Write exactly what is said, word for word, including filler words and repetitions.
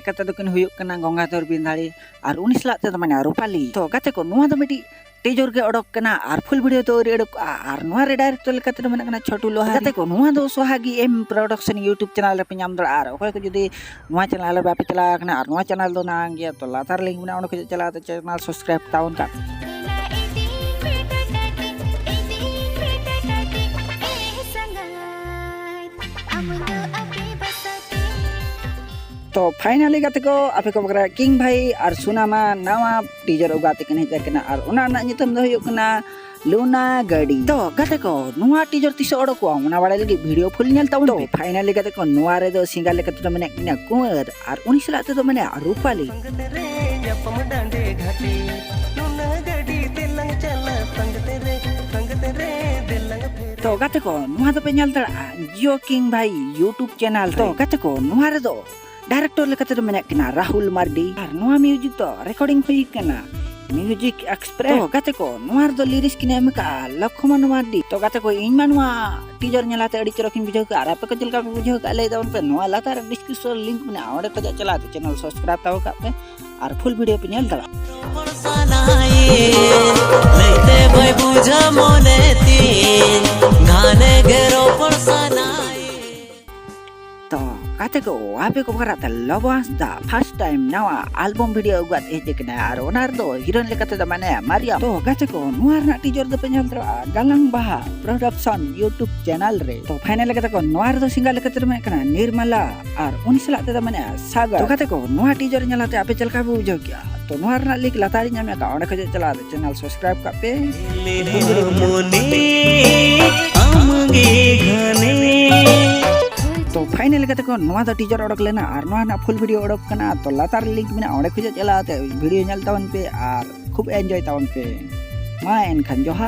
ᱠᱟᱛᱮ ᱫᱚᱠᱤᱱ ᱦᱩᱭᱩᱜ ᱠᱟᱱᱟ ᱜᱚᱝᱜᱟᱫᱷᱚᱨ ᱵᱤᱱᱫᱷᱟᱲᱤ ᱟᱨ ᱩᱱᱤ ᱥᱟᱞᱟᱜ ᱛᱮᱫᱚ ᱢᱮᱱᱟᱭᱟ ᱨᱩᱯᱟᱞᱤ᱾ ᱛᱚ ᱜᱟᱛᱮ ᱠᱚ, ᱱᱚᱣᱟ ᱫᱚ ᱢᱤᱫᱴᱤᱡ ᱴᱤᱡᱚᱨ ᱜᱮ ᱚᱰᱚᱠ ᱠᱟᱱᱟ ᱟᱨ ᱯᱷᱩᱞ ᱵᱷᱤᱰᱤᱭᱳ ᱫᱚ ᱟᱹᱣᱨᱤ ᱚᱰᱚᱠᱚᱜᱼᱟ᱾ ᱟᱨ ᱱᱚᱣᱟ ᱨᱮ ᱰᱟᱭᱨᱮᱠᱴᱚᱨ ᱞᱮᱠᱟ ᱛᱮᱫᱚ ᱢᱮᱱᱟᱜ ᱠᱟᱱᱟ ᱪᱷᱳᱴᱩ ᱞᱳᱦᱟᱨᱤ᱾ ᱜᱟᱛᱮ ᱠᱚ, ᱱᱚᱣᱟ ᱫᱚ ᱥᱳᱦᱟᱜᱤ ᱮᱢ ᱯᱨᱚᱰᱟᱠᱥᱚᱱ YouTube ᱪᱮᱱᱮᱞ ᱨᱮᱯᱮ ᱧᱟᱢ ᱫᱟᱲᱮᱭᱟᱜᱼᱟ᱾ ᱟᱨ ᱚᱠᱚᱭ ᱠᱚ ᱡᱩᱫᱤ ᱱᱚᱣᱟ ᱪᱮᱱᱮᱞ ᱨᱮ ᱵᱟᱯᱮ ᱪᱟᱞᱟᱣ ᱟᱠᱟᱱᱟ ᱟᱨ ᱱᱚᱣᱟ ᱪᱮᱱᱮᱞ ᱫᱚ ᱱᱟᱣᱟ ᱜᱮᱭᱟ, ᱛᱚ ᱞᱟᱛᱟᱨ ᱞᱤᱝᱠ ᱢᱮᱱᱟᱜᱼᱟ, ᱚᱸᱰᱮ ᱠᱷᱚᱱ ᱪᱟᱞᱟᱣ ᱠᱟᱛᱮ ᱪᱮᱱᱮᱞ ᱥᱟᱵᱥᱠᱨᱟᱭᱤᱵ ᱛᱟᱵᱚᱱ ᱠᱟᱜ ᱯᱮ᱾ ᱛᱚ ᱯᱷᱟᱭᱱᱟᱞᱤ ᱜᱟᱛᱮ ᱠᱚ, ᱟᱯᱮ ᱠᱚ ᱵᱟᱠᱷᱨᱟ ᱠᱤᱝ ᱵᱷᱟᱭ ᱟᱨ ᱥᱩᱱᱟᱢᱟ ᱱᱟᱣᱟ ᱴᱤᱡᱚᱨ ᱩᱜᱟ ᱛᱮᱠᱤᱱ ᱦᱮᱡ ᱟᱠᱟᱱᱟ ᱟᱨ ᱚᱱᱟ ᱨᱮᱱᱟᱜ ᱧᱩᱛᱩᱢ ᱫᱚ ᱦᱩᱭᱩᱜ ᱠᱟᱱᱟ ᱞᱩᱱᱟ ᱜᱟᱹᱰᱤ᱾ ᱛᱚ ᱜᱟᱛᱮ ᱠᱚ, ᱱᱚᱣᱟ ᱴᱤᱡᱚᱨ ᱛᱤᱥᱚᱜ ᱚᱰᱚᱠᱚᱜᱼᱟ, ᱚᱱᱟ ᱵᱟᱲᱟᱭ ᱞᱟᱹᱜᱤᱫ ᱵᱷᱤᱰᱤᱭᱳ ᱯᱷᱩᱞ ᱧᱮᱞ ᱛᱟᱵᱚᱱ ᱯᱮ᱾ ᱯᱷᱟᱭᱱᱟᱞᱤ ᱜᱟᱛᱮ ᱠᱚ, ᱱᱚᱣᱟ ᱨᱮᱫᱚ ᱥᱤᱝᱜᱟᱨ ᱞᱮᱠᱟ ᱛᱮᱫᱚ ᱢᱮᱱᱟᱜ ᱠᱤᱱᱟ ᱠᱩᱸᱣᱟᱨ ᱟᱨ ᱩᱱᱤ ᱥᱟᱞᱟᱜ ᱛᱮᱫᱚ ᱢᱮᱱᱟᱭᱟ ᱨᱩᱯᱟᱞᱤ᱾ ᱥᱟᱝᱜᱟᱛᱮ ᱨᱮ ᱧᱟᱯᱟᱢ ᱰᱟᱸᱰᱮ ᱜᱷᱟᱴᱤ, ᱞᱩᱱᱟ ᱜᱟᱹᱰᱤ ᱫᱮᱞᱟᱝ ᱪᱟᱞᱟᱜ, ᱥᱟᱝᱜᱟᱛᱮ ᱨᱮ, ᱥᱟᱝᱜᱟᱛᱮ ᱨᱮ ᱫᱮᱞᱟᱝ ᱯᱷᱮᱨ᱾ ᱛᱚ ᱜᱟᱛᱮ ᱠᱚ, ᱱᱚᱣᱟ ᱫᱚᱯᱮ ᱧᱮᱞ ᱫᱟᱲᱮᱭᱟᱜᱼᱟ ᱡᱤᱭᱳ ᱠᱤᱝ ᱵᱷᱟᱭ YouTube ᱪᱮᱱᱮᱞ ᱨᱮ᱾ ᱛᱚ ᱜᱟᱛᱮ ᱠᱚ, ᱱᱚᱣᱟ ᱨᱮᱫᱚ ᱰᱟᱭᱨᱮᱠᱴᱚᱨ ᱞᱮᱠᱟ ᱛᱮᱫᱚ ᱢᱮᱱᱟᱜ ᱠᱤᱱᱟ ᱨᱟᱦᱩᱞ ᱢᱟᱨᱰᱤ ᱟᱨ ᱱᱚᱣᱟ ᱢᱤᱭᱩᱡᱤᱠ ᱫᱚ ᱨᱮᱠᱚᱨᱰᱤᱝ ᱦᱩᱭ ᱠᱟᱱᱟ ᱢᱤᱭᱩᱡᱤᱠ ᱮᱠᱥᱯᱨᱮᱥ᱾ ᱛᱚ ᱜᱟᱛᱮ ᱠᱚ, ᱱᱚᱣᱟ ᱨᱮᱫᱚ ᱞᱤᱨᱤᱠᱥ ᱠᱤᱱ ᱮᱢ ᱟᱠᱟᱫᱼᱟ ᱞᱚᱠᱷᱢᱚᱱ ᱢᱟᱨᱰᱤ᱾ ᱛᱚ ᱜᱟᱛᱮ ᱠᱚ, ᱤᱧ ᱢᱟ ᱱᱚᱣᱟ ᱴᱤᱡᱚᱨ ᱧᱮᱞ ᱠᱟᱛᱮ ᱟᱹᱰᱤ ᱪᱚᱨᱚᱠᱤᱧ ᱵᱩᱡᱷᱟᱹᱣ ᱠᱮᱫᱼᱟ᱾ ᱟᱨ ᱟᱯᱮ ᱠᱚ ᱪᱮᱫ ᱞᱮᱠᱟ ᱯᱮ ᱵᱩᱡᱷᱟᱹᱣ ᱠᱮᱫᱼᱟ ᱞᱟᱹᱭ ᱛᱟᱵᱚᱱ ᱯᱮ᱾ ᱱᱚᱣᱟ ᱞᱟᱛᱟᱨ ᱨᱮ ᱰᱤᱥᱠᱨᱤᱯᱥᱚᱱ ᱞᱤᱝᱠ ᱢᱮᱱᱟᱜᱼᱟ, ᱚᱸᱰᱮ ᱠᱷᱚᱱᱟᱜ ᱪᱟᱞᱟᱣ ᱠᱟᱛᱮ ᱪᱮᱱᱮᱞ ᱥᱟᱵᱥᱠᱨᱟᱭᱤᱵ ᱛᱟᱵᱚ ᱠᱟᱜ ᱯᱮ ᱟᱨ ᱯᱷᱩᱞ ᱵᱷᱤᱰᱤᱭᱳ ᱯᱮ ᱧᱮᱞ ᱫᱟᱲᱮᱭᱟᱜᱼᱟ᱾ ᱞᱟᱹᱭᱛᱮ ᱵᱟᱭ ᱵᱩᱡᱷᱟᱹᱣ ᱢᱚᱱᱮ ᱛᱤᱧ, ᱜᱷᱟᱱᱮ ᱜᱮ ᱨᱚᱯᱚᱲ ᱥᱟᱱᱟᱭᱮ᱾ ᱛᱚ ᱜᱟᱛᱮ ᱠᱚ, ᱟᱯᱮ ᱠᱚ ᱵᱟᱠᱷᱨᱟ ᱛᱮ ᱞᱚᱵᱚ ᱦᱟᱸᱥᱫᱟ ᱯᱷᱟᱥᱴ ᱴᱟᱭᱤᱢ ᱱᱟᱣᱟ ᱟᱞᱵᱚᱢ ᱵᱷᱤᱰᱤᱭᱳ ᱟᱹᱜᱩ ᱠᱟᱛᱮ ᱦᱮᱡ ᱟᱠᱟᱱᱟ ᱟᱨ ᱚᱱᱟ ᱨᱮᱫᱚ ᱦᱤᱨᱳᱭᱤᱱ ᱞᱮᱠᱟ ᱛᱮᱫᱚ ᱢᱮᱱᱟᱭᱟ ᱢᱟᱨᱤᱭᱟᱢ᱾ ᱛᱚ ᱜᱟᱛᱮ ᱠᱚ, ᱱᱚᱣᱟ ᱨᱮᱱᱟᱜ ᱴᱤᱡᱚᱨ ᱫᱚᱯᱮ ᱧᱮᱞ ᱫᱟᱲᱮᱭᱟᱜᱼᱟ ᱜᱟᱞᱟᱝ ᱵᱟᱦᱟ ᱯᱨᱚᱰᱟᱠᱥᱚᱱ YouTube ᱪᱮᱱᱮᱞ ᱨᱮ᱾ ᱛᱚ ᱯᱷᱟᱭᱱᱟᱞ ᱞᱮᱠᱟ ᱛᱮᱠᱚ, ᱱᱚᱣᱟ ᱨᱮᱫᱚ ᱥᱤᱝᱜᱟᱨ ᱞᱮᱠᱟ ᱛᱮᱫᱚ ᱢᱮᱱᱟᱜ ᱠᱟᱱᱟ ᱱᱤᱨᱢᱟᱞᱟ ᱟᱨ ᱩᱱᱤ ᱥᱟᱞᱟᱜ ᱛᱮᱫᱚ ᱢᱮᱱᱟᱭᱟ ᱥᱟᱜᱟᱨ᱾ ᱛᱚ ᱜᱟᱛᱮ ᱠᱚ, ᱱᱚᱣᱟ ᱴᱤᱡᱚᱨ ᱧᱮᱞ ᱠᱟᱛᱮ ᱟᱯᱮ ᱪᱮᱫ ᱞᱮᱠᱟ ᱯᱮ ᱵᱩᱡᱷᱟᱹᱣ ᱠᱮᱜᱼᱟ? ᱛᱚ ᱱᱚᱣᱟ ᱨᱮᱱᱟᱜ ᱞᱤᱝᱠ ᱞᱟᱛᱟᱨ ᱨᱤᱧ ᱮᱢ ᱟᱠᱟᱫᱼᱟ, ᱚᱸᱰᱮ ᱠᱷᱚᱱ ᱪᱟᱞᱟᱣ ᱠᱟᱛᱮ ᱪᱮᱱᱮᱞ ᱥᱟᱵᱥᱠᱨᱟᱭᱤᱵ ᱠᱟᱜ ᱯᱮ᱾ ᱛᱚ ᱯᱷᱟᱭᱱᱟᱞ ᱞᱮᱠᱟ ᱛᱮᱠᱚ, ᱱᱚᱣᱟ ᱫᱚ ᱴᱤᱡᱚᱨ ᱚᱰᱚᱠ ᱞᱮᱱᱟ ᱟᱨ ᱱᱚᱣᱟ ᱨᱮᱱᱟᱜ ᱯᱷᱩᱞ ᱵᱷᱤᱰᱤᱭᱳ ᱚᱰᱚᱠ ᱠᱟᱱᱟ᱾ ᱛᱚ ᱞᱟᱛᱟᱨ ᱨᱮ ᱞᱤᱝᱠ ᱢᱮᱱᱟᱜᱼᱟ, ᱚᱸᱰᱮ ᱠᱷᱚᱱ ᱪᱟᱞᱟᱣ ᱠᱟᱛᱮ ᱵᱷᱤᱰᱤᱭᱳ ᱧᱮᱞ ᱛᱟᱵᱚᱱ ᱯᱮ ᱟᱨ ᱠᱷᱩᱵ ᱮᱱᱡᱚᱭ ᱛᱟᱵᱚᱱ ᱯᱮ᱾ ᱢᱟ ᱮᱱᱠᱷᱟᱱ ᱡᱚᱦᱟᱨ᱾